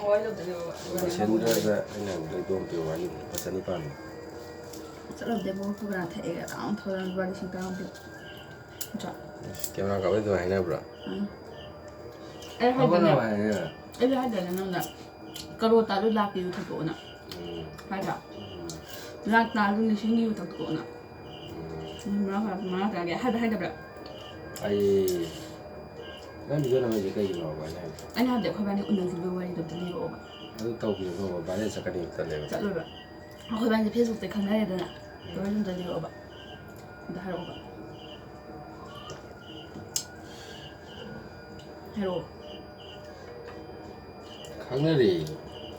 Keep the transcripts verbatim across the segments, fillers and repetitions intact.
ꯕꯁꯦꯟꯗ꯭ꯔꯗ ꯑꯩꯅ ꯂꯩꯗꯣꯝ ꯄꯤꯌꯨ ꯍꯥꯏꯈꯤꯕꯅꯤ, ꯂꯨꯄꯥ ꯆꯅꯤꯄꯥꯟ꯫ ꯆꯠꯂꯝꯗꯦ, ꯃꯣꯏ ꯀꯣꯀꯣꯅꯠ ꯊꯛꯑꯦ, ꯑꯔꯥꯎꯟ ꯊꯧꯔꯒ ꯂꯨꯄꯥ ꯂꯤꯁꯤꯡ ꯇꯔꯥꯃꯨꯛ ꯄꯤ꯫ ꯅꯠꯇ꯭ꯔꯥ? ꯑꯁ, ꯀꯦꯃꯦꯔꯥ ꯀꯥꯞꯄꯗ ꯑꯗꯨꯃꯥꯏꯅ ꯍꯥꯏꯅꯕ꯭ꯔꯥ? ꯎꯝ꯫ ꯑꯩ ꯍꯥꯏꯗ꯭ꯔꯅꯦ, ꯀꯃꯥꯏꯅ ꯍꯥꯏꯅ? ꯑꯩꯗꯤ ꯍꯥꯏꯗ꯭ꯔꯅꯦ ꯅꯪꯅ ꯀꯔꯣꯔ ꯇꯥꯜꯂꯨ ꯂꯥꯛ ꯄꯤꯌꯨ ꯊꯛꯇꯣꯛꯑꯣꯅ꯫ ꯎꯝ꯫ ꯍꯥꯏꯗ꯭ꯔꯥ? ꯎꯝ꯫ ꯂꯥꯛ ꯇꯥꯜꯂꯨ ꯂꯤꯁꯤꯡ ꯄꯤꯌꯨ ꯊꯛꯇꯣꯛꯑꯣꯅ꯫ ꯎꯝ꯫ ꯃꯔꯥ ꯃꯔꯥ ꯇꯥꯒꯦ ꯍꯥꯏꯕ ꯍꯥꯏꯗꯕ꯭ꯔꯥ? ꯑꯩ ꯅꯪ ꯚꯤꯗꯤꯑꯣ ꯅꯝꯃꯛꯏꯁꯦ ꯀꯩꯒꯤꯅꯣꯕ? ꯑꯩꯅ ꯍꯥꯏꯕꯗꯤ ꯑꯩꯅ ꯍꯥꯏꯕꯗꯤ ꯑꯩꯈꯣꯏ ꯏꯕꯥꯅꯤ ꯎꯅꯈꯤꯕ ꯋꯥꯔꯤꯗꯣ ꯑꯝꯇ ꯂꯤꯔꯛꯑꯣꯕ꯫ ꯑꯗꯨ ꯇꯧꯕꯤꯔꯅꯣꯕ, ꯚꯥꯏꯔꯦꯜ ꯆꯠꯀꯅꯤ ꯇꯜꯂꯦꯕ꯫ ꯆꯠꯂꯣꯏꯕ꯫ ꯑꯩꯈꯣꯏ ꯏꯕꯥꯅꯤꯁꯦ ꯐꯦꯁꯕꯨꯛꯇ ꯈꯪꯅꯔꯦꯗꯅ꯫ ꯎꯝ꯫ ꯋꯥꯔꯤꯗꯣ ꯑꯝꯇ ꯂꯤꯔꯛꯑꯣꯕ꯫ ꯑꯝꯇ ꯍꯥꯏꯔꯛꯑꯣꯕ꯫ ꯍꯥꯏꯔꯛꯑꯣ꯫ ꯈꯪꯅꯔꯦ꯫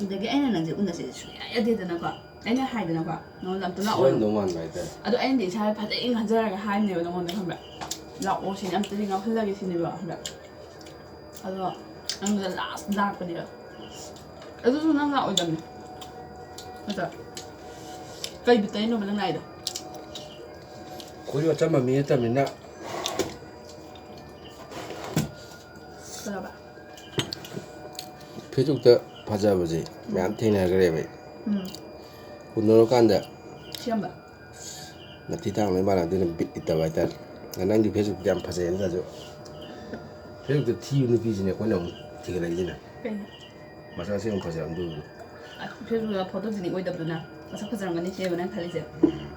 ꯑꯗꯒꯤ ꯑꯩꯅ ꯅꯪꯁꯦ ꯎꯅꯁꯦ ꯁꯨꯡꯌꯥ ꯌꯥꯗꯦꯗꯅꯀꯣ꯫ ꯑꯩꯅ ꯍꯥꯏꯗꯅꯀꯣ, ꯅꯉꯣꯟꯗ ꯑꯝꯇ ꯂꯥꯛꯑꯣ꯫ ꯁꯣꯏꯔꯝꯗꯧ ꯃꯥꯟꯕ ꯍꯥꯏꯇꯥꯔꯦ꯫ ꯑꯗꯣ ꯑꯩꯅꯗꯤ ꯏꯁꯥꯗ ꯐꯖꯩꯅ ꯈꯟꯖꯔꯒ ꯍꯥꯏꯕꯅꯦꯕ ꯅꯉꯣꯟꯗ, ꯈꯪꯕ꯭ꯔꯥ? ꯂꯥꯛꯑꯣ ꯁꯤꯅꯤ, ꯑꯝꯇꯗꯤ ꯉꯥꯎꯍꯜꯂꯒꯦ ꯁꯤꯅꯦꯕ, ꯈꯪꯕ꯭ꯔꯥ? ꯑꯗꯣ ꯅꯪꯗ ꯂꯥꯁ ꯂꯥꯛꯄꯅꯦꯕ꯫ ꯑꯗꯨꯁꯨ ꯅꯪ ꯂꯥꯛꯑꯣꯏꯗꯕꯅꯦ꯫ ꯅꯠꯇ꯭ꯔꯥ? ꯀꯩ ꯕꯤꯠꯇꯩꯅꯣꯕ ꯅꯪ ꯂꯥꯛꯏꯗꯣ? ꯑꯩꯈꯣꯏꯁꯨ ꯑꯆꯝꯕ ꯃꯤ ꯅꯠꯇꯕꯅꯤꯅ꯫ ꯀꯩꯗꯧꯕ? ꯐꯦꯁꯕꯨꯛꯇ ꯐꯖꯕꯁꯦ ꯃꯌꯥꯝ ꯊꯦꯡꯅꯈ꯭ꯔꯦꯕ ꯑꯩ꯫ ꯎꯝ꯫ ꯎꯅꯔꯀꯥꯟꯗ ꯊꯤꯔꯝꯕ? ꯅꯞꯊꯤ ꯇꯥꯡ ꯂꯣꯏ ꯃꯥꯟꯅꯗꯣꯏꯅ ꯕꯤꯠ ꯂꯩꯇꯕ ꯍꯥꯏꯇꯥꯔꯦ꯫ ꯅꯪꯒꯤ ꯐꯦꯁꯕꯨꯛꯇ ꯌꯥꯝ ꯐꯖꯩ ꯍꯥꯏꯅ ꯇꯥꯔꯁꯨ, ꯐꯦꯁꯕꯨꯛꯇ ꯊꯤꯕ ꯅꯨꯄꯤꯁꯤꯅꯦ ꯑꯩꯈꯣꯏꯅ ꯑꯃꯨꯛ ꯊꯤꯒꯠꯂꯛꯏꯁꯤꯅ꯫ ꯀꯩꯅꯣ? ꯃꯁꯛ ꯑꯁꯦꯡꯕ ꯐꯖꯔꯝꯗꯣꯏꯗꯨ꯫ ꯐꯦꯁꯕꯨꯛꯇ ꯐꯣꯇꯣ ꯖꯦꯅꯤꯛ ꯑꯣꯏꯗꯕꯗꯨꯅ ꯃꯁꯛ ꯐꯖꯔꯝꯒꯅꯤ ꯁꯤꯅꯦꯕ ꯅꯪ ꯈꯜꯂꯤꯁꯦ? ꯎꯝ꯫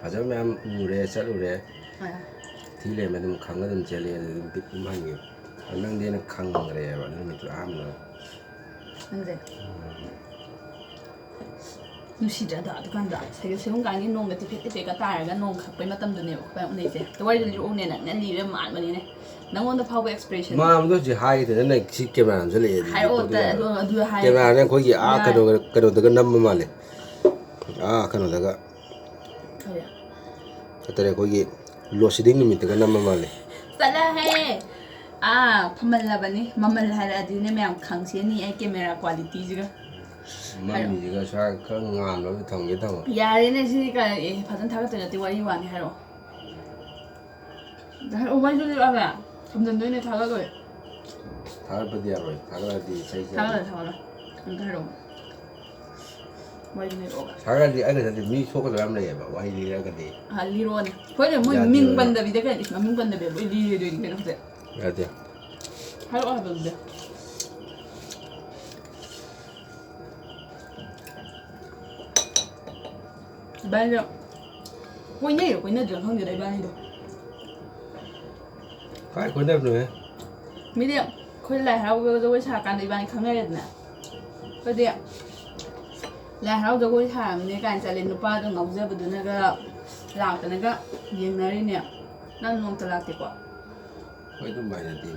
ꯐꯖꯕ ꯃꯌꯥꯝ ꯎꯔꯦ, ꯆꯠꯂꯨꯔꯦ꯫ ꯑꯥ꯫ ꯊꯤ ꯂꯩꯔꯝꯃꯦ, ꯑꯗꯨꯝ ꯈꯪꯉ ꯑꯗꯨꯝ ꯆꯦꯜꯂꯦ, ꯑꯗꯨ ꯑꯗꯨꯝ ꯕꯤꯠ ꯑꯗꯨꯝ ꯍꯟꯈꯤꯕ꯫ ꯑꯗꯨ ꯅꯪꯗꯤ ꯑꯩꯅ ꯈꯪꯈ꯭ꯔꯦꯕ ꯑꯗꯨ ꯅꯨꯃꯤꯠꯇꯨ ꯑꯍꯥꯟꯕꯗ꯫ ꯅꯪꯁꯦ? ꯎꯝ꯫ ꯅꯨꯡꯁꯤꯗ꯭ꯔꯥ ꯑꯗꯣ? ꯑꯗꯨꯀꯥꯟꯗ ꯁꯩꯒ ꯁꯤꯒꯨꯝꯀꯥꯟꯒꯤ ꯅꯣꯡꯒ ꯇꯤꯐꯦꯠ ꯇꯤꯐꯦꯠꯀ ꯇꯥꯔꯒ ꯅꯣꯡ ꯈꯛꯄꯩ ꯃꯇꯝꯗꯨꯅꯦꯕ ꯑꯩꯈꯣꯏ ꯎꯅꯩꯁꯦ꯫ ꯑꯗꯣ ꯋꯥꯔꯤꯗꯣ ꯂꯤꯔꯛꯎꯅꯦ, ꯅꯪꯅ ꯂꯤꯔ ꯃꯥꯟꯕꯅꯤꯅꯦ꯫ ꯅꯪꯉꯣꯟꯗ ꯐꯥꯎꯕ expression꯫ ꯃꯥꯟꯕꯗꯣ ꯍꯧꯖꯤꯛ ꯍꯥꯏꯒꯦ ꯇꯧꯔꯦ, ꯅꯪ ꯁꯤ ꯀꯦꯃꯦꯔꯥ ꯅꯝꯁꯤꯜꯂꯛꯑꯦ ꯑꯗꯨꯗꯤ ꯍꯥꯏꯔꯛꯑꯣ, ꯄꯣꯠꯇꯨ ꯇ-, ꯌꯥꯔꯣꯏ꯫ ꯑꯗꯨ, ꯑꯗꯨ ꯍꯥꯏꯔꯛꯑꯣ꯫ ꯀꯦꯃꯦꯔꯥꯅꯦ ꯑꯩꯈꯣꯏꯒꯤ ꯑꯥ ꯌꯥꯔꯦ꯫ ꯀꯩꯅꯣ, ꯀꯩꯅꯣꯗꯒ ꯅꯝꯕ ꯃꯥꯜꯂꯦ꯫ ꯑꯥ ꯀꯩꯅꯣꯗꯒ꯫ ꯀꯔꯤ? ꯀꯩ ꯍꯥꯏꯇꯥꯔꯦ, ꯑꯩꯈꯣꯏꯒꯤ ꯂꯣꯗ ꯁꯦꯗꯤꯡ ꯅꯨꯃꯤꯠꯇꯒ ꯅꯝꯕ ꯃꯥꯜꯂꯦ꯫ ꯆꯠꯂꯍꯦ! ꯑꯥ, ꯐꯝꯍꯜꯂꯕꯅꯤ꯫ ꯃꯃꯜ ꯍꯥꯏꯔꯛꯑꯗꯤꯅꯦ ꯃꯌꯥꯝ ꯈꯪꯁꯦꯅꯤ ꯑꯩ ꯀꯦꯃꯦꯔꯥ qualityꯁꯤꯒ꯫ ꯃꯝꯃꯤꯁꯤꯒ ꯁ꯭ꯋꯥꯏ ꯈꯔ ꯉꯥꯟꯕ ꯑꯃ ꯊꯝꯒꯦ ꯇꯧꯕ꯫ ꯌꯥꯔꯦꯅꯦ, ꯁꯤꯗꯤ ꯀ-, ꯑꯦ, ꯐꯖꯅ ꯊꯥꯒꯠꯇꯣꯏ ꯅꯠꯇꯦ, ꯋꯥꯔꯤ ꯋꯥꯅꯤ ꯍꯥꯏꯔꯛꯑꯣ꯫ ꯍꯥꯏꯔꯛꯑꯣ, ꯋꯥꯔꯤꯗꯣ ꯂꯤꯔꯛꯑꯣ ꯍꯥꯏꯕ꯫ ꯊꯝꯖꯟꯗꯣꯏꯅꯦ, ꯊꯥꯒꯠꯂꯣꯏ꯫ ꯊꯥꯒꯠꯄꯗꯤ ꯌꯥꯔꯣꯏ, ꯊꯥꯒꯠꯂꯗꯤ ꯏꯁꯩ ꯆꯠꯂꯣꯏ꯫ ꯊꯥꯒꯠꯂꯣꯏ, ꯊꯥꯒꯠꯂꯣꯏ꯫ ꯑꯝꯇ ꯍꯥꯏꯔꯛꯑꯣ꯫ ꯋꯥꯔꯤ ꯂꯤꯔꯛꯑꯣꯕ꯫ ꯁꯥꯔꯒꯗꯤ ꯑꯩ ꯉꯁꯥꯏꯗꯤ ꯃꯤ ꯁꯣꯛꯀꯗꯕ ꯌꯥꯝ ꯂꯩꯌꯦꯕ, ꯋꯥꯍꯩ ꯂꯤꯔꯒꯗꯤ꯫ ꯑꯥ, ꯂꯤꯔꯛꯑꯣꯅꯦ꯫ ꯍꯣꯏꯅꯦ, ꯃꯣꯏ ꯌꯥꯗꯦ, ꯃꯤꯡ ꯌꯥꯗꯦ꯫ ꯄꯟꯗꯕꯤꯗ ꯀꯩꯅꯣ, ꯏꯁ, ꯃꯃꯤꯡ ꯄꯟꯗꯕꯤꯗ ꯂꯣꯏ ꯂꯤꯔꯦꯗꯣꯏꯅꯤ ꯀꯩꯅꯣ ꯍꯧꯖꯤꯛ꯫ ꯌꯥꯗꯦ꯫ ꯍꯥꯏꯔꯛꯑꯣ ꯍꯥꯏꯕ ꯑꯗꯨꯗꯤ꯫ ꯏꯕꯥꯅꯤꯗꯣ ꯀꯣꯏꯅꯩꯔꯣ ꯀꯣꯏꯅꯗ꯭ꯔꯤꯔꯣ ꯈꯪꯗꯦꯗ ꯏꯕꯥꯅꯤꯗꯣ꯫ ꯀꯥꯏ ꯀꯣꯏꯅꯕꯅꯣꯍꯦ? ꯃꯤꯗꯤ ꯑꯩꯈꯣꯏ ꯂꯥꯏ ꯍꯔꯥꯎꯕ ꯖꯒꯣꯏ ꯁꯥꯔꯀꯥꯟꯗ ꯏꯕꯥꯅꯤ ꯈꯪꯅꯔꯦꯗꯅ꯫ ꯑꯩꯈꯣꯏꯗꯤ ꯂꯥꯏ ꯍꯔꯥꯎ ꯖꯒꯣꯏ ꯁꯥꯔꯝꯅꯦ ꯀꯥꯏꯅ ꯆꯠꯂꯦ, ꯅꯨꯄꯥꯗꯣ ꯉꯥꯎꯖꯕꯗꯨꯅꯒ ꯂꯥꯛꯇꯅꯒ ꯌꯦꯡꯅꯔꯤꯅꯦ꯫ ꯅꯪ ꯅꯣꯡꯃꯇ ꯂꯥꯛꯇꯦꯀꯣ? ꯍꯣꯏ, ꯑꯗꯨꯝ ꯃꯥꯏꯅꯗꯦ꯫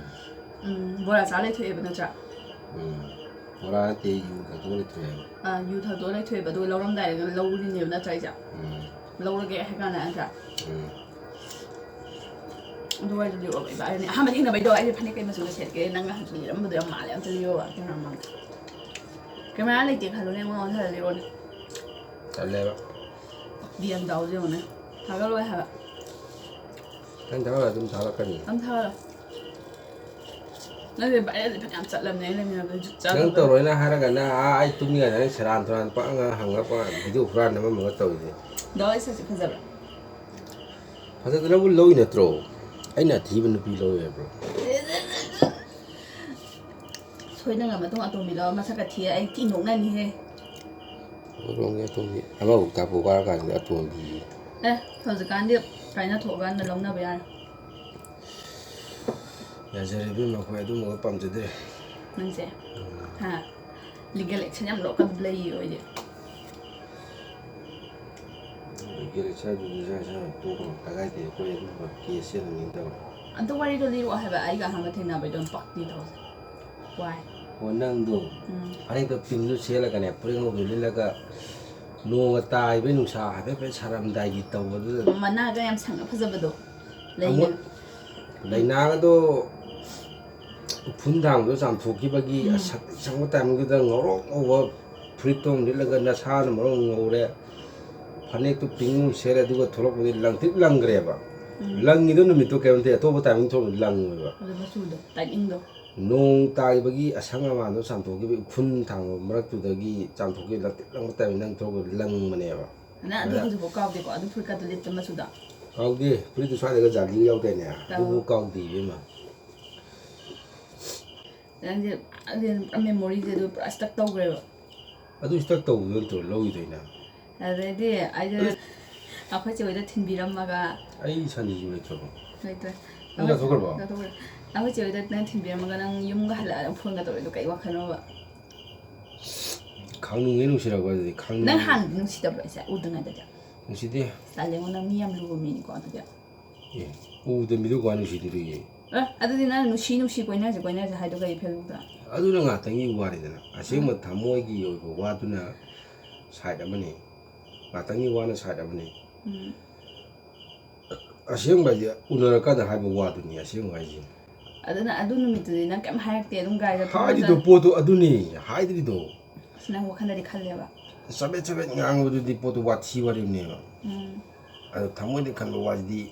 ꯎꯝ, ꯕꯣꯔꯥ ꯆꯥ ꯂꯩꯊꯣꯛꯑꯦꯕ ꯅꯠꯇ꯭ꯔꯥ? ꯎꯝ꯫ ꯕꯣꯔꯥ ꯅꯠꯇꯦ, ꯌꯨ ꯊꯛꯇꯣꯛꯑ ꯂꯩꯊꯣꯛꯑꯦꯕ꯫ ꯑꯥ, ꯌꯨ ꯊꯛꯇꯣꯛꯑ ꯂꯩꯊꯣꯛꯑꯦꯕ, ꯑꯗꯨꯒ ꯂꯧꯔꯝꯗꯥꯏꯗ ꯂꯧꯔꯤꯅꯦꯕ ꯅꯠꯇ꯭ꯔꯥ ꯑꯩꯁꯦ? ꯎꯝ꯫ ꯂꯧꯔꯒꯦ ꯍꯥꯏ ꯀꯥꯟꯗ ꯅꯠꯇ꯭ꯔꯥ? ꯎꯝ꯫ ꯑꯗꯨ ꯋꯥꯔꯤꯗꯣ ꯂꯤꯔꯛꯑꯣꯕ ꯏꯕꯥꯅꯤ꯫ ꯑꯍꯥꯟꯕꯗꯤ ꯊꯦꯡꯅꯕꯩꯗꯣ ꯑꯩꯁꯦ ꯐꯅꯦꯛ ꯀꯩ ꯃꯆꯨꯗ ꯁꯦꯠꯀꯦ, ꯅꯪꯅ ꯍꯧꯖꯤꯛ ꯂꯤꯔꯝꯕꯗꯣ ꯌꯥꯝ ꯃꯥꯜꯂꯦ, ꯑꯝꯇ ꯂꯤꯔꯛꯑꯣꯕ ꯀꯦꯃꯦꯔꯥ ꯃꯃꯥꯡꯗ꯫ ꯀꯦꯃꯦꯔꯥ ꯂꯩꯇꯦ ꯈꯜꯂꯣꯅꯦ, ꯑꯩꯉꯣꯟꯗ ꯑꯣꯟꯊꯔ ꯂꯤꯔꯛꯑꯣꯅꯦ꯫ ꯇꯜꯂꯦꯕ꯫ ꯄꯛꯇꯤ ꯌꯥꯝ ꯇꯥꯎꯗꯦ ꯌꯦꯡꯉꯨꯅꯦ꯫ ꯊꯥꯒꯠꯂꯣꯏ ꯍꯥꯏꯕ꯫ ꯅꯪ ꯊꯥꯒꯠꯂꯣ, ꯑꯗꯨꯝ ꯊꯥꯒꯠꯂꯛꯀꯅꯤ꯫ ꯑꯝ ꯊꯥꯒꯠꯂꯣ꯫ ꯅꯪꯁꯦ ꯚꯥꯏꯔꯦꯜꯗꯤ ꯐꯅꯌꯥꯝ ꯆꯠꯂꯝꯅꯦ, ꯑꯩ ꯂꯩꯃꯤꯟꯅꯕꯗ ꯖꯨꯠ ꯆꯥꯗꯕ꯫ ꯅꯪ ꯇꯧꯔꯣꯏꯅ ꯍꯥꯏꯔꯒꯅ ꯑꯥ ꯑꯩ ꯇꯨꯝꯃꯤꯉꯩꯗ ꯅꯪ ꯁꯦꯔꯥꯟ ꯇꯨꯔꯥꯟ ꯄꯪꯉꯥꯡ ꯍꯪꯉ ꯄꯪꯉꯥꯡ ꯚꯤꯗꯤꯑꯣ ꯍꯨꯔꯥꯟ ꯅꯝꯃꯝꯃꯒ ꯇꯧꯔꯤꯁꯦ꯫ ꯗꯥ ꯑꯩ ꯁꯛꯁꯦ ꯐꯖꯕ꯭ꯔꯥ? ꯐꯖꯗꯅꯕꯨ ꯂꯧꯏ ꯅꯠꯇ꯭ꯔꯣ? ꯑꯩꯅ ꯑꯊꯤꯕ ꯅꯨꯄꯤ ꯂꯧꯏ ꯍꯥꯏꯕ꯭ꯔꯣ? ꯁꯣꯏꯗꯅ ꯃꯇꯨꯡ ꯑꯇꯣꯝꯕꯤꯗꯣ ꯃꯁꯛꯀ ꯊꯤꯌꯦ, ꯑꯩ ꯊꯤ ꯅꯣꯛꯅꯅꯤꯍꯦ꯫ ꯍꯣꯏꯔꯣꯝꯒꯤ ꯑꯇꯣꯝꯕꯤ ꯑꯃꯐꯥꯎ ꯇꯥꯛꯄ ꯋꯥꯔꯀꯥꯟꯁꯤꯗ ꯑꯇꯣꯝꯕꯤ꯫ ꯑꯦ, ꯍꯧꯖꯤꯛꯀꯥꯟꯗꯤ ꯀꯥꯏꯅ ꯊꯣꯛꯑꯀꯥꯟꯗ ꯂꯧꯅꯕ ꯌꯥꯔꯦ꯫ ꯌꯥꯖꯔꯦ ꯏꯕꯦꯝꯃ, ꯑꯩꯈꯣꯏ ꯑꯗꯨꯝꯕꯒ ꯄꯥꯝꯖꯗ꯭ꯔꯦ꯫ ꯅꯪꯁꯦ? ꯍꯥ? ꯂꯤꯒꯦꯜ ꯑꯦꯛꯁꯟ ꯌꯥꯝ ꯂꯧꯔꯛꯀꯗꯕ ꯂꯩꯌꯦ ꯑꯩꯗꯤ꯫ ꯂꯤꯒꯦꯜ ꯑꯦꯛꯁꯟꯗꯨꯗꯤ ꯏꯁꯥ ꯏꯁꯥꯅ ꯇꯣꯛꯈ꯭ꯔꯣ, ꯀꯗꯥꯏꯗꯒꯤ ꯑꯩꯈꯣꯏ ꯑꯗꯨꯝꯕ ꯀꯦꯁ ꯆꯦꯟꯅꯅꯤꯡꯗꯕ꯫ ꯑꯗꯨ ꯋꯥꯔꯤꯗꯣ ꯂꯤꯔꯛꯑꯣ ꯍꯥꯏꯕ, ꯑꯩꯒ ꯑꯍꯥꯟꯕ ꯊꯦꯡꯅꯕꯩꯗꯣ ꯌꯥꯝ ꯄꯛꯇꯤ ꯇꯧꯁꯦ꯫ ꯋꯥꯏ꯫ ꯑꯣ, ꯅꯪꯗꯣ ꯎꯝ꯫ ꯐꯅꯦꯛꯇꯣ ꯄꯤꯡꯗꯣ ꯁꯦꯠꯂꯒꯅꯦ, ꯐꯨꯔꯤꯠ ꯑꯉꯧꯕꯗꯣ ꯂꯤꯠꯂꯒ ꯅꯣꯡꯒ ꯇꯥꯔꯤꯕꯩ ꯅꯨꯡꯁꯥ ꯍꯥꯏꯐꯦꯠ ꯍꯥꯏꯐꯦꯠ ꯁꯥꯔꯝꯗꯥꯏꯒꯤ ꯇꯧꯕꯗꯨꯗ ꯃꯅꯥꯒ ꯌꯥꯝ ꯁꯪꯉ ꯐꯖꯕꯗꯣ꯫ ꯂꯩꯅ꯫ ꯑꯃꯨꯛ ꯂꯩꯅꯥꯒꯗꯣ ꯎꯐꯨꯟ ꯊꯥꯡꯕꯗꯣ ꯆꯥꯝꯊꯣꯛꯈꯤꯕꯒꯤ ꯎꯝ꯫ ꯑꯁ-, ꯁꯪꯕ ꯇꯥꯏꯃꯤꯡꯗꯨꯗ ꯉꯧꯔꯣꯛ ꯉꯧꯕ ꯐꯨꯔꯤꯠꯇꯣ ꯑꯃꯨꯛ ꯂꯤꯠꯂꯒ ꯅꯁꯥꯅ ꯃꯔꯣꯟ ꯉꯧꯔꯦ, ꯐꯅꯦꯛꯇꯨ ꯄꯤꯡ ꯑꯃꯨꯛ ꯁꯦꯠꯂꯦ, ꯑꯗꯨꯒ ꯊꯣꯛꯂꯛꯄꯗꯤ ꯂꯪꯇ꯭ꯔꯤꯛ ꯂꯪꯈ꯭ꯔꯦꯕ꯫ ꯎꯝ꯫ ꯂꯪꯉꯤꯗꯣ ꯅꯨꯃꯤꯠꯇꯣ ꯀꯩꯝꯇ ꯑꯇꯣꯞꯄ ꯇꯥꯏꯃꯤꯡ ꯊꯣꯛꯂꯛꯄꯗꯤ ꯂꯪꯉꯣꯏꯕ꯫ ꯑꯗꯨ ꯃꯆꯨꯗꯣ, ꯇꯥꯏꯃꯤꯡꯗꯣ꯫ ꯅꯣꯡ ꯇꯥꯈꯤꯕꯒꯤ ꯑꯁꯪ ꯑꯃꯥꯟꯗꯣ ꯆꯥꯝꯊꯣꯛꯈꯤꯕ, ꯎꯐꯨꯟ ꯊꯥꯡꯕ ꯃꯔꯛꯇꯨꯗꯒꯤ ꯆꯥꯝꯊꯣꯛꯈꯤꯕ, ꯂꯪꯇ꯭ꯔꯤꯛ ꯂꯪꯕ ꯇꯥꯏꯃꯤꯡ ꯅꯪ ꯊꯣꯛꯂꯛꯄꯗ ꯂꯪꯕꯅꯦꯕ꯫ ꯅꯪ ꯑꯗꯨ ꯑꯗ ꯍꯧꯖꯤꯛꯐꯥꯎ ꯀꯥꯎꯗꯦꯀꯣ? ꯑꯗꯨ ꯐꯨꯔꯤꯠꯀꯗꯣ ꯂꯤꯠꯄ ꯃꯆꯨꯗꯣ? ꯀꯥꯎꯗꯦ꯫ ꯐꯨꯔꯤꯠꯇꯨ ꯁ꯭ꯋꯥꯏꯗꯒ ꯖꯥꯂꯤꯒ ꯌꯥꯎꯗꯥꯏꯅꯦ? ꯀꯥꯎ- ꯑꯗꯨꯕꯨ ꯀꯥꯎꯗꯦ, ꯏꯕꯦꯝꯃ꯫ ꯅꯪꯁꯦ ꯄꯨꯔꯥ ꯃꯦꯃꯣꯔꯤꯁꯦ ꯑꯗꯨ ꯄꯨꯔꯥ ꯁ꯭ꯇꯛ ꯇꯧꯈ꯭ꯔꯦꯕ꯫ ꯑꯗꯨ ꯁ꯭ꯇꯛ ꯇꯧꯕꯗꯨ ꯅꯠꯇ꯭ꯔꯣ ꯂꯧꯈꯤꯗꯣꯏꯅ? ꯑꯗꯩꯗꯤ ꯑꯩꯁꯦ ꯑꯩꯈꯣꯏ ꯆꯦ ꯍꯣꯏꯗ ꯊꯤꯟꯕꯤꯔꯝꯃꯒ ꯑꯩ ꯁꯟꯖꯤꯁꯨ ꯂꯩꯇ꯭ꯔꯕꯣ? ꯂꯩꯇ꯭ꯔꯦ꯫ ꯅꯪ ꯆꯠꯊꯣꯛꯈ꯭ꯔꯕꯣ? ꯆꯠꯊꯣꯛꯈ꯭ꯔꯦ꯫ ꯑꯩꯈꯣꯏ ꯆꯦ ꯍꯣꯏꯗ ꯅꯪ ꯊꯤꯟꯕꯤꯔꯝꯃꯒ ꯅꯪ ꯌꯨꯝꯒ ꯍꯜꯂꯛꯑꯒ ꯐꯣꯟꯒ ꯇꯧꯔꯛꯏꯗꯣ ꯀꯩ ꯋꯥꯈꯜꯅꯣꯕ? ꯈꯪꯅꯤꯡꯉꯦ, ꯅꯨꯡꯁꯤꯔꯛꯄ ꯑꯗꯨꯗꯤ ꯈꯪꯅꯤꯡꯉꯦ꯫ ꯅꯪ ꯍꯥꯟꯅꯗꯤ ꯅꯨꯡꯁꯤꯗꯕ꯭ꯔꯣ ꯑꯩꯁꯦ ꯎꯗ꯭ꯔꯤꯉꯩꯗꯗꯤ? ꯅꯨꯡꯁꯤꯗꯦ꯫ ꯇꯜꯂꯦꯉꯣ, ꯅꯪ ꯃꯤ ꯌꯥꯝ ꯂꯨꯕ ꯃꯤꯅꯤꯀꯣ ꯑꯗꯨꯗꯤ꯫ ꯑꯦ, ꯎꯗ ꯃꯤꯗꯣ ꯀꯃꯥꯏꯅ ꯅꯨꯡꯁꯤꯗꯣꯔꯤꯒꯦ? ꯑꯦ, ꯑꯗꯨꯗꯤ ꯅꯪ ꯅꯨꯡꯁꯤ ꯅꯨꯡꯁꯤ ꯀꯣꯏꯅꯁꯦ ꯀꯣꯏꯅꯁꯦ ꯍꯥꯏꯗꯣ ꯀꯩ ꯐꯦꯁꯕꯨꯛꯇ? ꯑꯗꯨꯅ ꯉꯥꯛꯇꯪꯒꯤ ꯋꯥꯅꯤꯗꯅ, ꯑꯁꯦꯡꯕ ꯊꯃꯣꯏꯒꯤ ꯑꯣꯏꯕ ꯋꯥꯗꯨꯅ ꯁꯥꯏꯠ ꯑꯃꯅꯤ, ꯉꯥꯛꯇꯪꯒꯤ ꯋꯥꯅ ꯁꯥꯏꯠ ꯑꯃꯅꯤ꯫ ꯎꯝ꯫ ꯑꯁꯦꯡꯕ ꯍꯥꯏꯗꯤ ꯎꯅꯔꯀꯥꯟꯗ ꯍꯥꯏꯕ ꯋꯥꯗꯨꯅꯤ ꯑꯁꯦꯡꯕ ꯍꯥꯏꯁꯦ꯫ ꯑꯗꯨꯅ ꯑꯗꯨ ꯅꯨꯃꯤꯠꯇꯨꯗꯤ ꯅꯪ ꯀꯩꯝ ꯍꯥꯏꯔꯛꯇꯦ, ꯑꯗꯨꯝ ꯒꯥꯔꯤꯗ ꯇꯣꯡꯉꯒ ꯍꯥꯏꯔꯤꯗꯣ ꯆꯠ- ꯄꯣꯠꯇꯣ ꯑꯗꯨꯅꯤ ꯍꯥꯏꯗ꯭ꯔꯤꯗꯣ꯫ ꯑꯁ, ꯅꯪ ꯋꯥꯈꯜꯗꯗꯤ ꯈꯜꯂꯦꯕ꯫ ꯆꯕꯦꯠ ꯆꯕꯦꯠ ꯉꯥꯡꯕꯗꯨꯗꯤ ꯄꯣꯠꯇꯣ ꯋꯥꯊꯤ ꯋꯥꯔꯦꯝꯅꯦꯕ꯫ ꯎꯝ꯫ ꯑꯗꯣ ꯊꯃꯣꯏꯗ ꯈꯟꯕ ꯋꯥꯁꯤꯗꯤ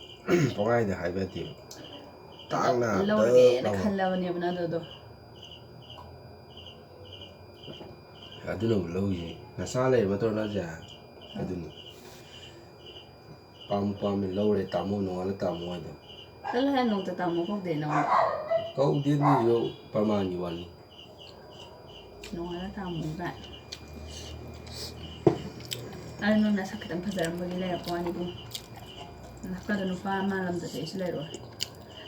ꯄꯪꯍꯥꯏꯗ ꯍꯥꯏꯕ ꯌꯥꯗꯦꯕ꯫ ꯇꯥꯡꯅ ꯂꯧꯔꯒꯦꯅ ꯇꯧ- ꯈꯜꯂꯕꯅꯦꯕ ꯅꯪ ꯑꯗꯨꯗꯣ꯫ ꯑꯗꯨꯅꯕꯨ ꯂꯧꯔꯤꯁꯦ꯫ ꯅꯆꯥ ꯂꯩꯔꯕ ꯅꯠꯇ꯭ꯔꯣ ꯅꯪꯁꯦ? ꯑꯗꯨꯅꯤ꯫ ꯄꯥꯝ ꯄꯥꯝꯃꯦ ꯂꯧꯔꯦ ꯇꯥꯃꯣ, ꯅꯣꯡꯉꯥꯜꯂ ꯇꯥꯃꯣ ꯍꯥꯏꯗꯣ꯫ ꯆꯠꯂꯣꯍꯦ, ꯅꯣꯡꯇ ꯇꯥꯃꯣ ꯀꯧꯗꯦ ꯅꯉꯣꯟꯗ꯫ ꯀꯧꯗꯦ ꯑꯗꯨꯁꯨ ꯄ꯭ꯔꯃꯥꯟꯒꯤ ꯋꯥꯅꯤ꯫ ꯅꯣꯡꯉꯥꯜꯂ ꯇꯥꯃꯣ ꯀꯥꯏ꯫ ꯑꯗꯨ ꯅꯪ ꯅꯁꯛ ꯈꯤꯇꯪ ꯐꯖꯔꯝꯕꯒꯤ ꯂꯩꯔꯛꯄ ꯋꯥꯅꯤ ꯏꯕꯨꯡ꯫ ꯅꯁꯛꯀꯗꯣ ꯅꯨꯄꯥ ꯃꯥꯜꯂꯝꯗ꯭ꯔꯗꯤ ꯑꯩꯁꯨ ꯂꯩꯔꯣꯏ꯫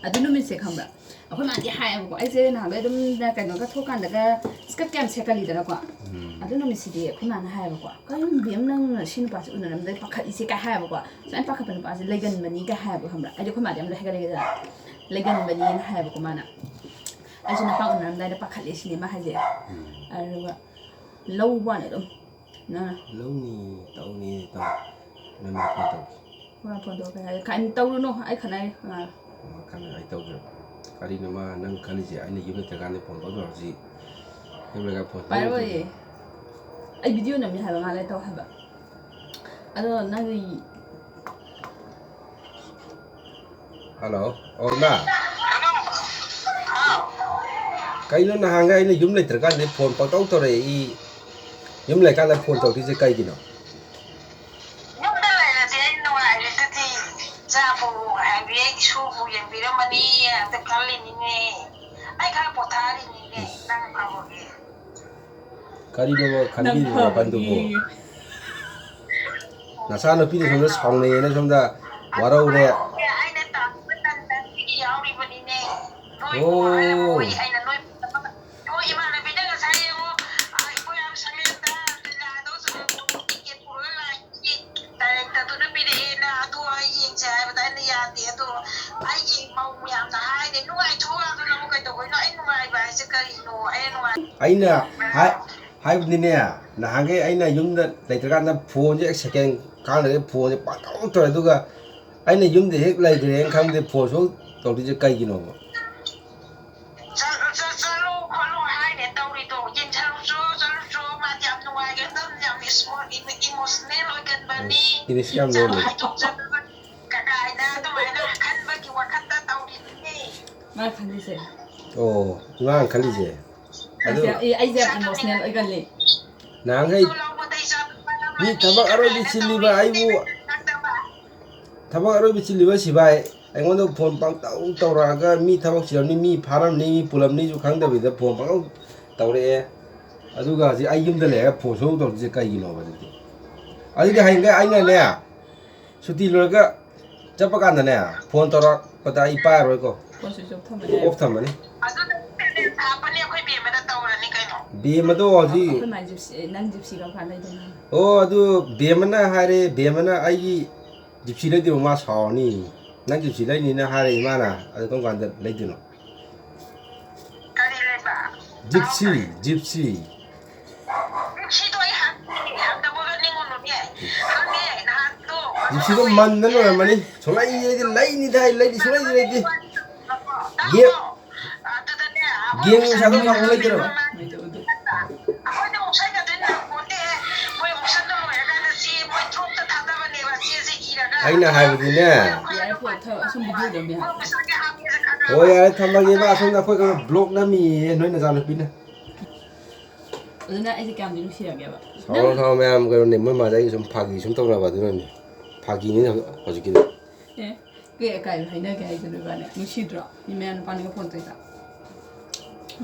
ꯑꯗꯨ ꯅꯨꯃꯤꯠꯁꯦ ꯈꯪꯕ꯭ꯔꯥ? ꯑꯩꯈꯣꯏ ꯃꯥꯗꯤ ꯍꯥꯏꯌꯦꯕꯀꯣ, ꯑꯩꯁꯦ ꯅꯍꯥꯟꯒꯩ ꯑꯗꯨꯝ ꯀꯩꯅꯣꯒ ꯊꯣꯛꯀꯥꯟꯗꯒ skirt ꯀꯌꯥꯝ ꯁꯦꯠꯀꯜꯂꯤꯗꯅꯀꯣ? ꯎꯝ꯫ ꯑꯗꯨ ꯅꯨꯃꯤꯠꯁꯤꯗꯤ ꯑꯩꯈꯣꯏ ꯃꯥꯅ ꯍꯥꯏꯌꯦꯕꯀꯣ, "ꯀꯩꯅꯣ ꯕꯦꯝ, ꯅꯪ ꯁꯤ ꯅꯨꯄꯥꯁꯦ ꯎꯅꯔꯝꯗꯥꯏ ꯄꯥꯈꯠꯂꯤꯁꯦ?" ꯀꯥꯏ ꯍꯥꯏꯌꯦꯕꯀꯣ꯫ "ꯁꯨꯃꯥꯏꯅ ꯄꯥꯈꯠꯄ ꯅꯨꯄꯥꯁꯦ ꯂꯩꯒꯟꯕꯅꯤ" ꯀꯥꯏ ꯍꯥꯏꯌꯦꯕ, ꯈꯪꯕ꯭ꯔꯥ? ꯑꯩꯗꯤ ꯑꯩꯈꯣꯏ ꯃꯥꯗꯤ ꯌꯥꯝ ꯂꯣꯏ ꯍꯥꯏꯒꯠꯂꯦꯗꯅ, "ꯂꯩꯒꯟꯕꯅꯤꯅ" ꯍꯥꯏꯌꯦꯕꯀꯣ ꯃꯥꯅ꯫ ꯑꯩꯁꯨ ꯅꯨꯄꯥ ꯎꯅꯔꯝꯗꯥꯏꯗ ꯄꯥꯈꯠꯂꯦ ꯁꯤꯅꯦ ꯃꯥ ꯍꯥꯏꯁꯦ꯫ ꯎꯝ꯫ ꯑꯗꯨꯒ ꯂꯧꯕ ꯋꯥꯅꯤ ꯑꯗꯨꯝ꯫ ꯅꯪꯅ? ꯂꯧꯅꯤ, ꯇꯧꯅꯤ, ꯇꯧ-, ꯅꯪ ꯃꯥ ꯐꯣꯟ ꯇꯧꯒꯦ꯫ ꯃꯥ ꯐꯣꯟ ꯇꯧꯔ ꯀꯩ ꯍꯥꯏ? ꯈ-, ꯇꯧꯔꯨꯅꯨ, ꯑꯩ ꯈꯠꯅꯔꯦ꯫ ꯑꯥ꯫ ꯃꯥ ꯈꯠꯅ-, ꯑꯩ ꯇꯧꯒꯦ꯫ ꯀꯔꯤꯅꯣ ꯃꯥ ꯅꯪ ꯈꯜꯂꯤꯁꯦ? ꯑꯩꯅ ꯌꯨꯝ ꯂꯩꯇ꯭ꯔꯀꯥꯟꯗ ꯐꯣꯟ ꯇꯧꯗꯣꯏꯔꯣ ꯍꯧꯖꯤꯛ? ꯌꯨꯝ ꯂꯩꯔꯀꯥꯟꯗ ꯐꯣꯟ ꯇꯧꯗꯣꯏꯔꯣ? ꯄꯥꯏꯔꯛꯑꯣꯏꯌꯦ꯫ ꯑꯩ video ꯅꯝꯃꯤ ꯍꯥꯏꯕ, ꯃꯥ ꯂꯩ ꯇꯧ ꯍꯥꯏꯕ꯫ ꯑꯗꯣ ꯅꯪꯒꯤ ꯍꯜꯂꯣ꯫ ꯑꯣ, ꯏꯃꯥ꯫ ꯍꯥꯎ꯫ ꯀꯩꯅꯣ ꯅꯍꯥꯟꯒꯩ ꯑꯩꯅ ꯌꯨꯝ ꯂꯩꯇ꯭ꯔꯀꯥꯟꯗꯗꯤ ꯐꯣꯟ ꯄꯪꯇꯧ ꯇꯧꯔꯛꯏ, ꯌꯨꯝ ꯂꯩꯀꯥꯟꯗ ꯐꯣꯟ ꯇꯧꯔꯛꯇ꯭ꯔꯤꯁꯦ ꯀꯩꯒꯤꯅꯣ? ꯌꯨꯝꯗ ꯂꯩꯔꯗꯤ ꯑꯩ ꯅꯨꯡꯉꯥꯏꯔꯤꯗꯨꯗꯤ, ꯏꯆꯥꯕꯨ ꯍꯥꯏꯕꯤ ꯑꯩ ꯏꯁꯨꯕꯨ ꯌꯦꯡꯕꯤꯔꯝꯃꯅꯤ ꯑꯗ ꯈꯜꯂꯤꯅꯤꯅꯦ꯫ ꯑꯩ ꯈꯔ ꯄꯣꯊꯥꯔꯤꯅꯤꯅꯦ, ꯏꯁ꯫ ꯅꯪ ꯐꯕꯒꯤ꯫ ꯀꯔꯤꯅꯣꯕ ꯅꯪ ꯈꯟꯕꯤꯔꯤꯕ ꯐꯕꯒꯤ꯫ ꯋꯥꯈꯜꯗꯨꯕꯨ? ꯅꯆꯥꯅꯨꯄꯤꯅ ꯁꯣꯝꯗ ꯁꯥꯎꯅꯩꯌꯦꯅ ꯁꯣꯝꯗ ꯋꯥꯔꯧꯔꯦ꯫ ꯑꯩꯅ ꯇꯥꯛꯄ ꯇꯟ ꯇꯟꯕꯒꯤ ꯌꯥꯎꯔꯤꯕꯅꯤꯅꯦ꯫ ꯅꯣꯏ ꯑꯣ꯫ ꯃꯣꯏ ꯑꯩꯅ ꯅꯣꯏ ꯄꯨꯝꯅꯃꯛ ꯑꯣ, ꯏꯃꯥꯟꯅꯕꯤꯅ ꯉꯁꯥꯏ ꯌꯦꯡꯉꯣ, ꯑꯥ, ꯏꯕꯣꯌꯥꯝ ꯁꯪꯂꯦꯟꯗ ꯂꯤꯂꯥꯗꯣ ꯁꯨꯝ ꯇꯤꯀꯦꯠ ꯄꯨꯔꯒ ꯂꯥꯛꯏ꯫ ꯗꯥꯏꯔꯦꯛꯇꯔꯗꯨꯅ ꯄꯤꯔꯛꯑꯦꯅ ꯑꯗꯨ ꯑꯩ ꯌꯦꯡꯁꯦ ꯍꯥꯏꯕꯗ ꯑꯩꯅ ꯌꯥꯗꯦ꯫ ꯑꯗꯣ ꯑꯩꯒꯤ ꯃꯧ ꯃꯌꯥꯝꯅ ꯍꯥꯏꯅꯦ, "ꯅꯨꯡꯉꯥꯏꯊꯣꯛꯑꯣ ꯌꯥꯗꯣ ꯅꯪꯕꯨ ꯀꯩꯗꯧꯕꯩꯅꯣ? ꯑꯩ ꯅꯨꯡꯉꯥꯏꯕ ꯍꯥꯏꯁꯦ ꯀꯔꯤꯅꯣ? ꯑꯩ ꯅꯨꯡꯉꯥꯏ-" ꯑꯩꯅ ꯍꯥꯏ-, ꯍꯥꯏꯕꯗꯤꯅꯦ, ꯅꯍꯥꯟꯈꯩ ꯑꯩꯅ ꯌꯨꯝꯗ ꯂꯩꯇ꯭ꯔꯀꯥꯟꯗ ꯐꯣꯟꯁꯦ ꯍꯦꯛ ꯁꯦꯀꯦꯟ ꯀꯥꯟꯅꯗꯒꯤ ꯐꯣꯟꯁꯦ ꯄꯪꯇꯧ ꯇꯧꯔꯦ, ꯑꯗꯨꯒ ꯑꯩꯅ ꯌꯨꯝꯗ ꯍꯦꯛ ꯂꯩꯈ꯭ꯔꯦꯅ ꯈꯪꯗꯦ ꯐꯣꯟ ꯁꯨꯡꯇꯧ ꯇꯧꯗ꯭ꯔꯤꯁꯦ ꯀꯩꯒꯤꯅꯣꯕ? ꯆꯠꯂꯨ, ꯆꯠ-, ꯆꯠꯂꯨ ꯈꯣꯠꯂꯨ ꯍꯥꯏꯅꯦ ꯇꯧꯔꯤꯗꯣ꯫ ꯌꯦꯡꯁꯜꯂꯨꯆꯣ, ꯆꯠꯂꯨꯆꯣ꯫ ꯃꯥꯗꯤ ꯌꯥꯝ ꯅꯨꯡꯉꯥꯏꯒꯟꯗꯕꯅꯤ, ꯌꯥꯝ ꯏꯁꯃꯣ-, ꯏꯃꯣ-, ꯏꯃꯣꯁꯅꯦꯜ ꯑꯣꯏꯒꯟꯕꯅꯤ꯫ ꯏꯁ, ꯏꯪꯂꯤꯁ ꯌꯥꯝ ꯏꯆꯥꯗꯣ ꯂꯣꯜꯂꯦ꯫ ꯍꯥꯏꯗꯣꯛꯆꯗꯕꯅꯤ ꯀꯥꯏꯅ ꯑꯗꯨꯃꯥꯏꯅ ꯈꯟꯕꯒꯤ ꯋꯥꯈꯜꯗ ꯇꯧꯔꯤꯗꯨꯅꯤ꯫ ꯃꯥ ꯈꯜꯂꯤꯁꯦ꯫ ꯑꯣ, ꯏꯃꯥꯅ ꯈꯜꯂꯤꯁꯦ꯫ ꯑꯗꯨ ꯑꯩꯁꯦ, ꯑꯩ-, ꯑꯩꯁꯦ ꯌꯥꯝ ꯏꯃꯣꯁꯅꯦꯜ ꯑꯣꯏꯒꯜꯂꯤ꯫ ꯅꯍꯥꯟꯈꯩ ꯏꯆꯥꯗꯣ ꯂꯧꯕꯗ ꯏꯆꯥꯗꯣ ꯃꯤ ꯊꯕꯛ ꯑꯔꯣꯏꯕꯤ ꯀꯥꯏꯅ ꯆꯤꯜꯂꯤꯕ ꯇꯧꯔꯤꯗꯨꯅꯤ ꯑꯩꯕꯨ ꯅꯪ ꯈꯪꯗꯕ꯫ ꯊꯕꯛ ꯑꯔꯣꯏꯕꯤ ꯆꯤꯜꯂꯤꯕ ꯁꯤꯚꯥꯏ ꯑꯩꯉꯣꯟꯗ ꯐꯣꯟ ꯄꯪꯇꯧ ꯇꯧꯔꯛꯑꯒ ꯃꯤ ꯊꯕꯛ ꯆꯤꯜꯂꯝꯅꯤ, ꯃꯤ ꯐꯥꯔꯝꯅꯤ, ꯃꯤ ꯄꯨꯜꯂꯝꯅꯤꯁꯨ ꯈꯪꯗꯕꯤꯗ ꯐꯣꯟ ꯄꯪꯇꯧ ꯇꯧꯔꯛꯑꯦ꯫ ꯑꯗꯨꯒ ꯍꯧꯖꯤꯛ ꯑꯩ ꯌꯨꯝꯗ ꯂꯩꯔꯒ ꯐꯣꯟ ꯁꯨꯡꯇꯧ ꯇꯧꯔꯛꯇ꯭ꯔꯤꯁꯦ ꯀꯩꯒꯤꯅꯣꯕ ꯑꯗꯨꯗꯤ? ꯑꯗꯨꯗꯤ ꯍꯌꯦꯡꯈꯩ ꯑꯩꯅꯅꯦ, ꯁꯨꯇꯤ ꯂꯣꯏꯔꯒ ꯆꯠꯄ ꯀꯥꯟꯗꯅꯦ, ꯐꯣꯟ ꯇꯧꯔꯛꯄꯗ ꯑꯩ ꯄꯥꯏꯔꯣꯏꯀꯣ꯫ ꯐꯣꯟ ꯁ꯭ꯋꯤꯆ ꯑꯣꯐ ꯊꯝꯃꯅꯤ꯫ ꯑꯣꯐ ꯊꯝꯃꯅꯤ꯫ ꯑꯗꯨꯗ ꯕꯦꯂꯦꯟꯁ ꯍꯥꯞꯄꯅꯤ ꯑꯩꯈꯣꯏ ꯕꯦꯝꯃꯗ ꯇꯧꯔꯅꯤ ꯀꯩꯅꯣ꯫ ꯕꯦꯝꯃꯗꯣ ꯍꯧꯖꯤꯛ ꯑꯩꯈꯣꯏ ꯃꯥꯏ ꯖꯤꯞꯁꯤ, ꯅꯪ ꯖꯤꯞꯁꯤ ꯀꯔꯝ ꯀꯥꯟ ꯂꯩꯗꯣꯏꯅꯣ? ꯑꯣ, ꯑꯗꯨ ꯕꯦꯝꯃꯅ ꯍꯥꯏꯔꯦ, ꯕꯦꯝꯃꯅ ꯑꯩꯒꯤ ꯖꯤꯞꯁꯤ ꯂꯩꯗꯣꯏꯕ, ꯃꯥ ꯁꯥꯎꯔꯅꯤ꯫ ꯅꯪ ꯖꯤꯞꯁꯤ ꯂꯩꯅꯤꯅ ꯍꯥꯏꯔꯦ ꯏꯃꯥꯅ, ꯑꯗꯨ ꯀꯔꯝ ꯀꯥꯟꯗ ꯂꯩꯗꯣꯏꯅꯣ? ꯀꯔꯤ ꯂꯩꯕ? ꯖꯤꯞꯁꯤ, ꯇꯥꯍꯧꯗ꯭ꯔꯦ꯫ ꯖꯤꯞꯁꯤ꯫ ꯖꯤꯞꯁꯤꯗꯣ ꯑꯩ ꯍꯪꯉꯦ, ꯍꯪꯗꯕꯒ ꯅꯤꯡꯉꯨꯅꯨꯅꯦ꯫ ꯍꯪꯉꯦ, ꯅꯍꯥꯟꯗꯣ ꯀꯩꯅꯣ ꯖꯤꯞꯁꯤꯗꯣ ꯇꯧꯋꯦ꯫ ꯃꯟꯗ ꯂꯣꯏꯔꯝꯃꯅꯤ꯫ ꯁꯨꯡꯂꯩ ꯂꯩꯗꯤ ꯂꯩꯅꯤꯗ ꯑꯩ ꯂꯩꯅꯤ, ꯁꯨꯡꯂꯩꯗꯤ ꯂꯩꯇꯦ꯫ ꯇꯥꯕ꯭ꯔꯣ? ꯒꯦ-, ꯑꯗꯨꯗꯅꯦ, ꯑꯩꯈꯣꯏ ꯒꯦꯝ ꯁꯥꯟꯅꯕ ꯐꯪꯕ ꯂꯩꯇ꯭ꯔꯕ? ꯑꯩꯈꯣꯏꯗꯤ ꯑꯣꯛꯁꯟꯒꯗꯣ ꯅꯪꯄꯣꯟꯇꯦꯍꯦ꯫ ꯃꯣꯏ ꯑꯣꯛꯁꯟꯗꯣ ꯂꯣꯏꯔꯀꯥꯟꯗ ꯆꯦ ꯃꯣꯏ ꯗ꯭ꯔꯣꯞꯇ ꯊꯥꯗꯕꯅꯦꯕ, ꯆꯦꯁꯦ ꯏꯔꯒ꯫ ꯑꯩꯅ ꯍꯥꯏꯕꯗꯤꯅꯦ꯫ ꯌꯥꯏ, ꯄꯣꯠ ꯊ-, ꯑꯁꯨꯝ ꯚꯤꯗꯤꯑꯣ ꯅꯝꯃꯦ ꯍꯥꯏꯕ꯫ ꯃꯣꯏ ꯄꯩꯁꯥ ꯀꯌꯥ ꯍꯥꯞꯀꯦꯁꯦ ꯈꯪꯉꯒ ꯍꯣꯏ, ꯌꯥꯔꯦ, ꯊꯝꯃꯒꯦ ꯏꯃꯥ꯫ ꯑꯁꯣꯝꯗ ꯑꯩꯈꯣꯏ ꯀꯩꯅꯣ ꯕ꯭ꯂꯣꯛ ꯅꯝꯃꯤꯌꯦ ꯅꯣꯏ ꯅꯆꯥꯅꯨꯄꯤꯅ꯫ ꯑꯗꯨꯅ ꯑꯩꯁꯦ ꯀꯌꯥꯝꯗꯤ ꯅꯨꯡꯁꯤꯔꯒꯦꯕ? ꯁꯥꯎꯔꯣ, ꯁꯥꯎꯔꯣ, ꯃꯌꯥꯝ ꯀꯩꯅꯣꯅꯦ, ꯃꯣꯏ ꯃꯥꯗ ꯑꯩꯒꯤ ꯁꯨꯝ ꯐꯥꯒꯤ ꯁꯨꯝ ꯇꯧꯅꯕ ꯑꯗꯨꯅꯅꯦ꯫ ꯐꯥꯒꯤꯅꯤ ꯍꯧꯖꯤꯛꯀꯤꯗꯣ꯫ ꯑꯦ, ꯀꯩ ꯑꯀꯥꯏꯕ ꯍꯥꯏꯅꯒꯦ ꯍꯥꯏꯗꯨꯅ ꯏꯕꯥꯅꯤ? ꯅꯨꯡꯁꯤꯗ꯭ꯔꯣ? ꯃꯤ ꯃꯌꯥ ꯅꯨꯄꯥꯅꯒ ꯐꯣꯟ ꯇꯧꯔꯤꯗꯣ꯫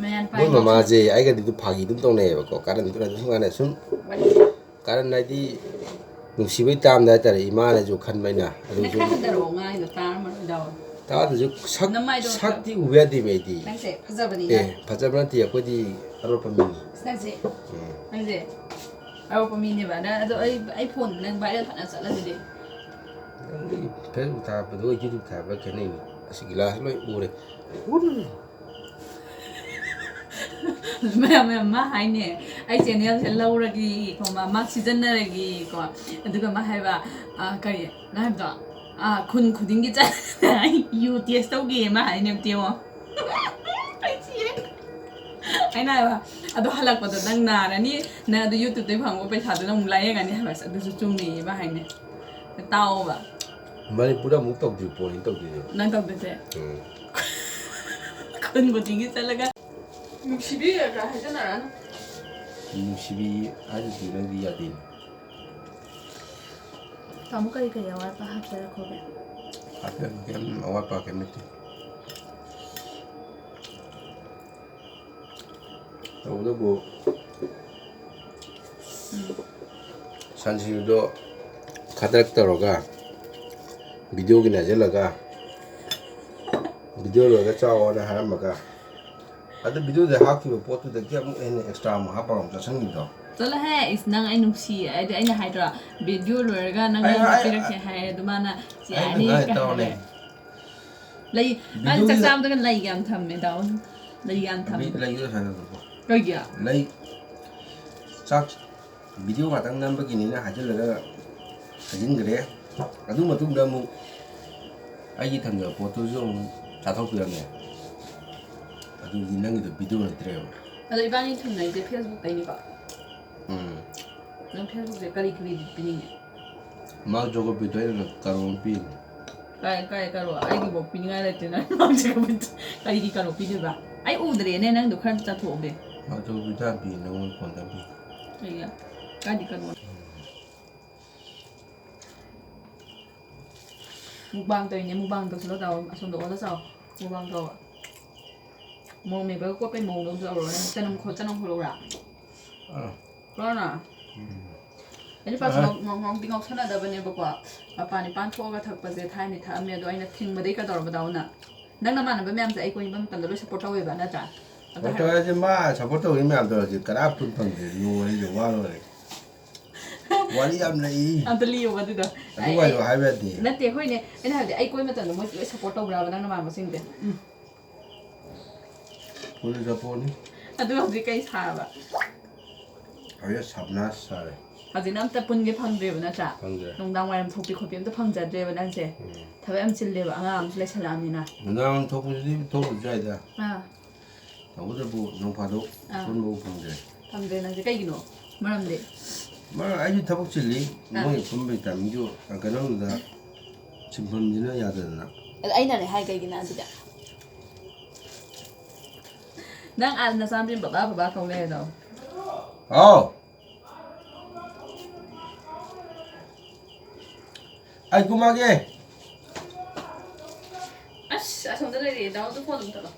ꯃꯌꯥ ꯅꯨꯄꯥ ꯃꯣꯏ ꯃꯃꯥꯁꯦ ꯑꯩꯒꯗꯤ ꯑꯗꯨꯝ ꯐꯥꯒꯤ ꯑꯗꯨꯝ ꯇꯧꯅꯩꯌꯦꯕꯀꯣ꯫ ꯀꯥꯔꯟ ꯇꯨꯔꯟ ꯁꯨꯝ ꯀꯥꯟꯗ ꯁꯨꯝ ꯋꯥꯔꯤ꯫ ꯀꯥꯔꯟ ꯍꯥꯏꯗꯤ ꯅꯨꯡꯁꯤꯕꯩ ꯇꯥꯝꯗ ꯍꯥꯏꯇꯥꯔꯦ, ꯏꯃꯥꯅꯁꯨ ꯈꯟꯕ ꯑꯩꯅ꯫ ꯑꯗꯨ ꯅꯪ ꯁꯨꯝ ꯈꯔ ꯍꯟꯊꯔꯛꯑꯣ, ꯉꯥꯡꯉꯤꯗꯣ ꯇꯥꯔꯝꯃꯔꯣꯏꯗꯣ꯫ ꯇꯥꯗ꯭ꯔꯁꯨ ꯁꯛ-, ꯅꯃꯥꯏꯗꯣ ꯁꯛꯇꯤ ꯎꯕ ꯌꯥꯗꯦꯕ ꯑꯩꯗꯤ꯫ ꯅꯪꯁꯦ ꯐꯖꯕꯅꯤꯅ꯫ ꯑꯦ, ꯐꯖꯕ ꯅꯠꯇꯦ, ꯑꯩꯈꯣꯏꯗꯤ ꯑꯔꯣꯞꯄ ꯃꯤꯅꯤ꯫ ꯅꯪꯁꯦ, ꯎꯝ꯫ ꯅꯪꯁꯦ ꯑꯔꯣꯞꯄ ꯃꯤꯅꯦꯕ꯫ ꯅꯪ ꯑꯗꯣ ꯑꯩ, ꯑꯩ ꯐꯣꯟ ꯅꯪ ꯚꯥꯏꯔꯦꯜ ꯐꯅ ꯆꯠꯂꯗꯨꯗꯤ꯫ ꯅꯪꯗꯤ Facebook ꯊꯥꯒꯠꯄꯗꯨꯒ YouTube ꯊꯥꯒꯠꯄ ꯈꯦꯠꯅꯩꯅꯦ꯫ ꯑꯁꯤ ꯒꯤꯂꯥꯁ ꯂꯣꯏ ꯎꯔꯦ꯫ ꯎꯔꯦ꯫ ꯃꯌꯥꯝ, ꯃꯌꯥꯝ, ꯃꯥ ꯍꯥꯏꯅꯦ, "ꯑꯩ ꯆꯦꯅꯦꯜꯁꯦ ꯂꯧꯔꯒꯦ", ꯀꯣ, ꯃꯥ, ꯃꯥ ꯁꯤꯖꯤꯟꯅꯔꯒꯦ, ꯀꯣ꯫ ꯑꯗꯨꯒ ꯃꯥ ꯍꯥꯏꯕ, ꯑ, ꯀꯔꯤ, ꯃꯥ ꯍꯥꯏꯕꯗꯣ, ꯑ, "ꯈꯨꯟ ꯈꯨꯗꯤꯡꯒꯤ ꯆꯠꯂꯒ ꯑꯩ ꯌꯨ ꯇꯦꯁ ꯇꯧꯒꯦ", ꯃꯥ ꯍꯥꯏꯅꯦ, ꯑꯝꯇ ꯌꯦꯡꯉꯣ꯫ ꯑꯩ ꯁꯤꯔꯦ꯫ ꯑꯩꯅ ꯍꯥꯏꯕ, "ꯑꯗꯣ ꯍꯜꯂꯛꯄꯗꯣ ꯅꯪ ꯅꯥꯔꯅꯤ, ꯅꯪ ꯑꯗꯨ YouTube-ꯇꯩ ꯐꯪꯕ ꯄꯩꯁꯥꯗꯣ ꯅꯪ ꯑꯃꯨꯛ ꯂꯥꯏꯌꯦꯡꯉꯅꯤ", ꯍꯥꯏꯕ꯫ "ꯑꯁ, ꯑꯗꯨꯁꯨ ꯆꯨꯝꯃꯦꯌꯦ", ꯃꯥ ꯍꯥꯏꯅꯦ꯫ ꯇꯥꯎꯑꯣꯕ꯫ ꯃꯅꯤꯄꯨꯔꯗ ꯑꯃꯨꯛ ꯇꯧꯗ꯭ꯔꯤ ꯄꯣꯠꯅꯤ ꯇꯧꯗꯣꯏꯁꯦ꯫ ꯅꯪ ꯇꯧꯗꯣꯏꯁꯦ? ꯎꯝ꯫ ꯈꯨꯟ ꯈꯨꯗꯤꯡꯒꯤ ꯆꯠꯂꯒ꯫ ꯅꯨꯡꯁꯤꯕꯤ ꯀꯥꯏꯅ ꯍꯥꯏꯖꯟꯅꯔꯛꯑꯅꯨ꯫ ꯅꯨꯡꯁꯤꯕꯤ ꯍꯥꯏꯗꯨꯗꯤ ꯅꯪꯗꯤ ꯌꯥꯗꯦ꯫ ꯇꯥꯃꯣ, ꯀꯔꯤ ꯀꯔꯤ ꯑꯋꯥꯠꯄ ꯍꯥꯞꯆꯔꯛꯈꯣꯒꯦ? ꯍꯥꯞꯆꯔꯛꯈꯣ, ꯀꯩꯝ ꯑꯋꯥꯠꯄ ꯀꯩꯝ ꯂꯩꯇꯦ꯫ ꯇꯧꯕꯇꯕꯨ ꯎꯝ꯫ ꯁꯟꯁꯤꯡꯗꯣ ꯈꯗ꯭ꯔꯛ ꯇꯧꯔꯒ, video-ꯒꯤ ꯅꯥꯏꯁꯤꯜꯂꯒ, video ꯂꯣꯏꯔꯒ ꯆꯥꯎꯑꯣꯅ ꯍꯥꯏꯔꯝꯃꯒ, ꯑꯗꯨ video-ꯗ ꯍꯥꯞꯈꯤꯕ ꯄꯣꯠꯇꯨꯗꯒꯤ ꯑꯃꯨꯛ ꯍꯦꯟꯅ extra ꯑꯃꯨꯛ ꯍꯥꯞꯄꯒ ꯑꯃꯨꯛ ꯆꯥꯁꯤꯟꯈꯤꯕꯗꯣ꯫ ꯆꯠꯂꯣꯍꯦ, ꯏꯁ, ꯅꯪ ꯑꯩ ꯅꯨꯡꯁꯤ, ꯑꯩꯗꯤ ꯑꯩꯅ ꯍꯥꯏꯗ꯭ꯔꯣ, video ꯂꯣꯏꯔꯒ ꯅꯪ ꯑꯩ, ꯑꯩ, ꯑꯩ, ꯄꯤꯔꯛꯀꯦ ꯍꯥꯏꯔꯦ, ꯑꯗꯨ ꯃꯥꯅ ꯁꯤ ꯑꯩꯅ ꯌꯥꯅꯤ ꯍꯥꯏ ꯀꯥꯏ ꯇꯧꯔꯅꯦ꯫ ꯍꯥꯏꯔꯦ꯫ ꯂꯩ, ꯅꯪ ꯆꯥꯛ video-ꯒꯤꯗ ꯆꯥꯕꯗꯒ ꯂꯩ ꯌꯥꯝ ꯊꯝꯃꯦ, ꯇꯥꯎ꯫ ꯂꯩ ꯌꯥꯝ ꯊꯝꯃꯦ꯫ ꯂꯩ, ꯂꯩ ꯁꯥꯟꯅꯕꯀꯣ꯫ ꯀꯩꯒꯤ? ꯂꯩ, ꯆꯥꯛ video ꯉꯥꯛꯇꯪ ꯅꯝꯕꯒꯤꯅꯤꯅ ꯍꯥꯏꯖꯤꯜꯂꯒ ꯍꯥꯏꯖꯤꯟꯈ꯭ꯔꯦ꯫ ꯑꯗꯨ ꯃꯇꯨꯡꯗ ꯑꯃꯨꯛ ꯑꯩꯒꯤ ꯊꯝꯖꯕ ꯄꯣꯠꯇꯨꯁꯨ ꯑꯃꯨꯛ ꯆꯥꯊꯣꯛꯄꯤꯔꯝꯃꯦ꯫ ꯑꯗꯨꯗꯤ ꯅꯪꯒꯤꯗꯣ video ꯅꯠꯇ꯭ꯔꯦꯕ꯫ ꯑꯗꯣ ꯏꯕꯥꯅꯤ ꯊꯨꯡꯅꯩꯁꯦ Facebook-ꯇꯩꯅꯤꯀꯣ? ꯎꯝ꯫ ꯅꯪ Facebook-ꯁꯦ ꯀꯔꯤ credit ꯄꯤꯅꯤꯡꯉꯦ? Mark Zuckerberg-ꯇꯣ ꯑꯩꯅ ꯀꯔꯣꯔ ꯑꯃ ꯄꯤꯅꯤ꯫ ꯀꯥꯏ, ꯀꯥꯏ ꯀꯔꯣ? ꯑꯩꯒꯤꯐꯥꯎ ꯄꯤꯅꯤꯡꯉꯥꯏ ꯂꯩꯇꯦ ꯅꯪ ꯃꯥꯡꯖꯕ꯫ ꯀꯔꯤꯒꯤ ꯀꯔꯣ ꯄꯤꯗꯣꯏꯕ? ꯑꯩ ꯎꯗ꯭ꯔꯦꯅꯦ, ꯅꯪꯗꯣ ꯈꯔ ꯆꯥꯊꯣꯛꯑꯣꯒꯦ꯫ ꯑꯗꯨ ꯄꯤꯊꯕꯤ, ꯅꯪꯉꯣꯟꯗ ꯐꯣꯟ ꯇꯧꯕꯤ꯫ ꯀꯩꯒꯤ? ꯀꯥꯏꯗꯤ ꯀꯔꯣ? ꯃꯨꯛꯕꯥꯡ ꯇꯧꯔꯤꯅꯦ, ꯃꯨꯛꯕꯥꯡ ꯇꯧꯁꯤꯜꯂꯣ, ꯇꯥꯎ꯫ ꯑꯁꯣꯝꯗ ꯑꯣꯜꯂ ꯆꯥꯎ꯫ ꯃꯨꯛꯕꯥꯡ ꯇꯧ꯫ ꯃꯣꯔꯣꯛ ꯃꯦꯠꯄꯒ ꯀꯣꯠꯄꯩ ꯃꯑꯣꯡꯗꯣ ꯑꯗꯨꯝ ꯇꯧꯔꯣꯅꯦ꯫ ꯆꯅꯝ ꯈꯣ-, ꯆꯅꯝ ꯈꯣꯠꯂꯛꯎꯔꯥ? ꯑꯥ꯫ ꯀꯣꯔꯣꯅꯥ? ꯎꯝ꯫ ꯑꯩꯗꯤ ꯄꯥꯁ ꯑꯥ꯫ ꯉꯥꯎ-, ꯉꯥꯎ-, ꯉꯥꯎꯗꯤ ꯉꯥꯎꯁꯟꯅꯗꯕꯅꯦꯕꯀꯣ꯫ ꯃꯄꯥꯟ ꯏꯄꯥꯟ ꯊꯣꯛꯑꯒ ꯊꯛꯄꯁꯦ ꯊꯥꯏꯅꯗꯤ ꯊꯛꯑꯝꯃꯦ, ꯑꯗꯣ ꯑꯩꯅ ꯊꯤꯡꯕꯗꯩ ꯀꯩꯗꯧꯔꯕ ꯗꯥꯎꯅ? ꯅꯪ ꯅꯃꯥꯟꯅꯕ ꯃꯌꯥꯝꯁꯦ ꯑꯩ ꯀꯣꯏꯕ ꯃꯇꯝꯗ ꯂꯣꯏ ꯁꯞꯄꯣꯔꯠ ꯇꯧꯋꯦꯕ, ꯅꯠꯇ꯭ꯔꯥ? ꯑꯗꯣ ꯁꯞꯄꯣꯔꯠ ꯍꯥꯏ- ꯇꯧꯔꯦ ꯍꯥꯏꯁꯦ, ꯃꯥ ꯁꯞꯄꯣꯔꯠ ꯇꯧꯔꯤ ꯃꯌꯥꯝꯗꯣ ꯍꯧꯖꯤꯛ ꯀꯅꯥ ꯄꯨꯟ ꯐꯪꯗ꯭ꯔꯦ? ꯅꯣꯡ ꯑꯩꯁꯦ ꯋꯥ ꯂꯣꯏꯔꯦ꯫ ꯋꯥꯔꯤ ꯌꯥꯝ ꯂꯩ꯫ ꯑꯝꯇ ꯂꯤꯌꯣꯕ ꯑꯗꯨꯗꯣ꯫ ꯑꯗꯨ ꯋꯥꯔꯤꯗꯣ ꯑꯩ-, ꯍꯥꯏꯕ ꯌꯥꯗꯦ꯫ ꯅꯠꯇꯦ, ꯍꯣꯏꯅꯦ꯫ ꯑꯩꯅ ꯍꯥꯏꯕꯗꯤ ꯑꯩ ꯀꯣꯏꯕ ꯃꯇꯝꯗ ꯃꯣꯏꯁꯦ ꯂꯣꯏ ꯁꯞꯄꯣꯔꯠ ꯇꯧꯕ꯭ꯔꯕ ꯅꯪ ꯅꯃꯥꯟꯅꯕꯁꯤꯡꯁꯦ? ꯎꯝ꯫ ꯐꯨꯜ ꯁꯞꯄꯣꯔꯠꯅꯤ꯫ ꯑꯗꯨ ꯍꯧꯖꯤꯛ ꯀꯩ ꯁꯥꯔꯕ? ꯍꯧꯖꯤꯛ ꯁꯕꯅꯥꯁ ꯁꯥꯔꯦ꯫ ꯍꯧꯖꯤꯛꯅ ꯑꯝꯇ ꯄꯨꯟꯒꯦ ꯐꯪꯗ꯭ꯔꯦꯕ, ꯅꯠꯇ꯭ꯔꯥ? ꯐꯪꯗ꯭ꯔꯦ꯫ ꯅꯨꯡꯗꯥꯡ ꯋꯥꯏꯔꯝ ꯊꯣꯛꯄꯤ ꯈꯣꯠꯄꯤ ꯑꯝꯇ ꯐꯪꯖꯗ꯭ꯔꯦꯕ ꯅꯪꯁꯦ꯫ ꯎꯝ꯫ ꯊꯕꯛ ꯌꯥꯝ ꯆꯤꯜꯂꯦꯕ, ꯑꯉꯥꯡ ꯑꯃꯁꯨ ꯂꯩꯁꯜꯂꯛꯑꯕꯅꯤꯅ꯫ ꯅꯨꯡꯗꯥꯡ ꯊꯣꯛꯄꯁꯤꯗꯤ ꯊꯣꯛꯄꯁꯨ ꯌꯥꯏꯗ꯫ ꯑꯥ꯫ ꯇꯧꯕꯇꯕꯨ ꯅꯣꯡ ꯐꯥꯗꯣꯛ ꯑꯥ꯫ ꯄꯨꯟꯕꯕꯨ ꯐꯪꯗ꯭ꯔꯦ꯫ ꯐꯪꯗ꯭ꯔꯦ ꯅꯪꯁꯦ꯫ ꯀꯩꯒꯤꯅꯣ? ꯃꯔꯝꯗꯤ? ꯃꯔꯝ, ꯑꯩꯁꯨ ꯊꯕꯛ ꯆꯤꯜꯂꯤ꯫ ꯑꯥ꯫ ꯃꯣꯏ ꯄꯨꯟꯕꯒꯤ ꯇꯥꯏꯃꯤꯡꯁꯨ ꯀꯩꯅꯣꯝꯗ ꯁꯤꯟꯐꯝꯁꯤꯅ ꯌꯥꯗꯗꯅ꯫ ꯑꯗ ꯑꯩꯅꯅꯦ ꯍꯥꯏ ꯀꯩꯒꯤꯅꯣ ꯑꯗꯨꯗꯤ? ꯅꯪ ꯑꯥ ꯅꯆꯥꯅꯨꯄꯤ ꯕꯕꯥ ꯕꯕꯥ ꯀꯧ ꯂꯩꯔꯗꯣ? ꯍꯥꯎ꯫ ꯑꯩ ꯀꯨꯝꯃꯒꯦ꯫ ꯑꯁ, ꯑꯁꯣꯝꯗ ꯂꯩꯔꯦ꯫ ꯗꯥꯎꯗ ꯐꯣꯟ ꯑꯃ ꯇꯧꯔꯣ꯫